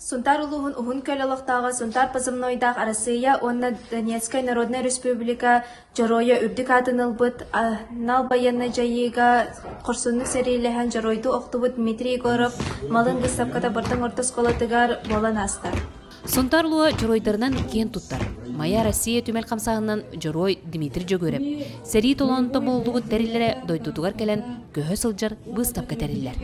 Сунтаар улууһун Уһун Күөл олохтооҕо Сунтаар позывнойдаах Арассыыйа уонна Донецкай Народнай Республика Дьоруойа үрдүк аатын ылбыт, анал байыаннай дьайыыга хорсуннук сэриилэһэн дьоруойдуу охтубут Дмитрий Егоров малын быыстапката Бордоҥ орто оскуолатыгар буолан ааста. Сунтаар улууһа дьоруойдарынан киэн туттар. Майа Россия түмэл хамсааһынынан дьоруой Дмитрий Дьөгүөрэп сэрии толоонуттан булуллубут тэриллэрэ дойдутугар кэлэн көһө сылдьар быыстапка тэриллэр.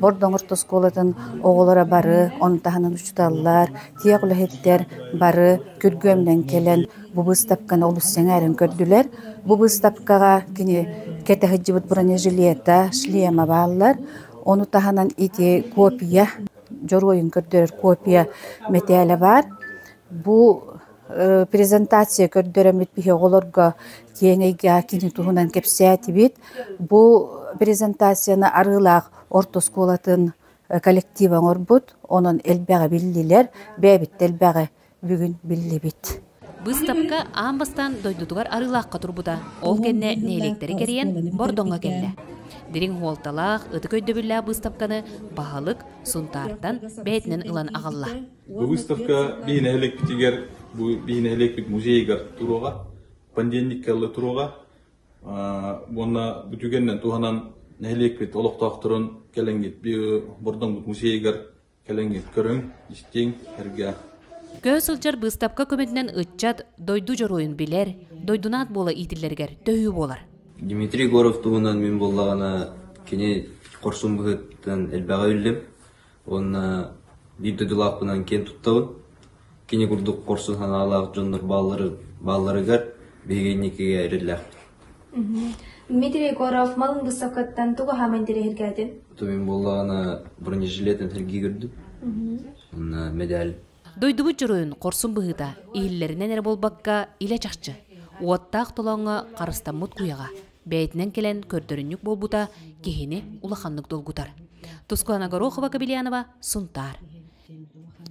Бордоҥ орто оскуолатын оҕолоро бары, ону таһынан учууталлар, тиэх үлэһиттэр бары күргүөмүнэн кэлэн бу быыстапканы олус сэҥээрэн көрдүлэр. Бу быыстапкаҕа кини кэтэ сылдьыбыт бронежилета, шлема бааллар. Ону таһынан ити копия дьоруойун көрдөрөр копия мэтээлэ баар. Бу презентация көрдөрөммүт биһи оҕолорго киэҥ эйгэҕэ кини туһунан кэпсээтибит. Бу презентацияны Арыылаах орто оскуолатын коллектива оҥорбут. Онон элбэҕи биллилэр, бэйэбит да элбэҕи бүгүн биллибит. Быыстапка аан бастаан дойдутугар Арыылаахха турбута. Ол кэннэ нэһилиэктэри кэрийэн Бордоҥҥо кэллэ. Дириҥ суолталаах, ытык өйдөбүллээх быыстапканы баһылык Сунтаартан бэйэтинэн ылан аҕалла. Бу выставка биһи нэһилиэкпитигэр, бу биһи нэһилиэкпит музейыгар туруоҕа, понедельникка ылла туруоҕа. Уонна бу түгэнинэн туһанан нэһилиэкпит олохтоохторун кэлэҥҥит Бордоҥмут музейыгар Кэлэҥҥит көрүҥ, истиҥ, сэргээх. Көһө сылдьар быыстапка көмөтүнэн ыччат дойду дьоруойун билэр, дойдунаат буола иитиллэригэр төһүү буолар. Дмитрий Егоров туһунан мин буоллаҕына кини хорсун быһыытынан элбэҕи биллим уонна биир дойдулаахпынан киэн туттабын. Кини курдук хорсун санаалаах дьоннор баалларыгар биһиги инникигэ эрэллээхпит. Дмитрий Егоров малын быыстапкаттан тугу хааман интэриэһиргээтин? Мин буоллаҕына бронежилетин сэргии көрдүм. Уонна медаль. Дойдубут дьоруойун хорсун быһыыта иһиллэринэн эрэ буолбакка, илэ-чахчы, уоттаах толооҥҥо харыстаммыт куйаҕа бэйэтинэн кэлэн көрдөрүнньүк буолбута киһини улаханнык долгутар. Тускулана Горохова-Кобельянова, Сунтаар.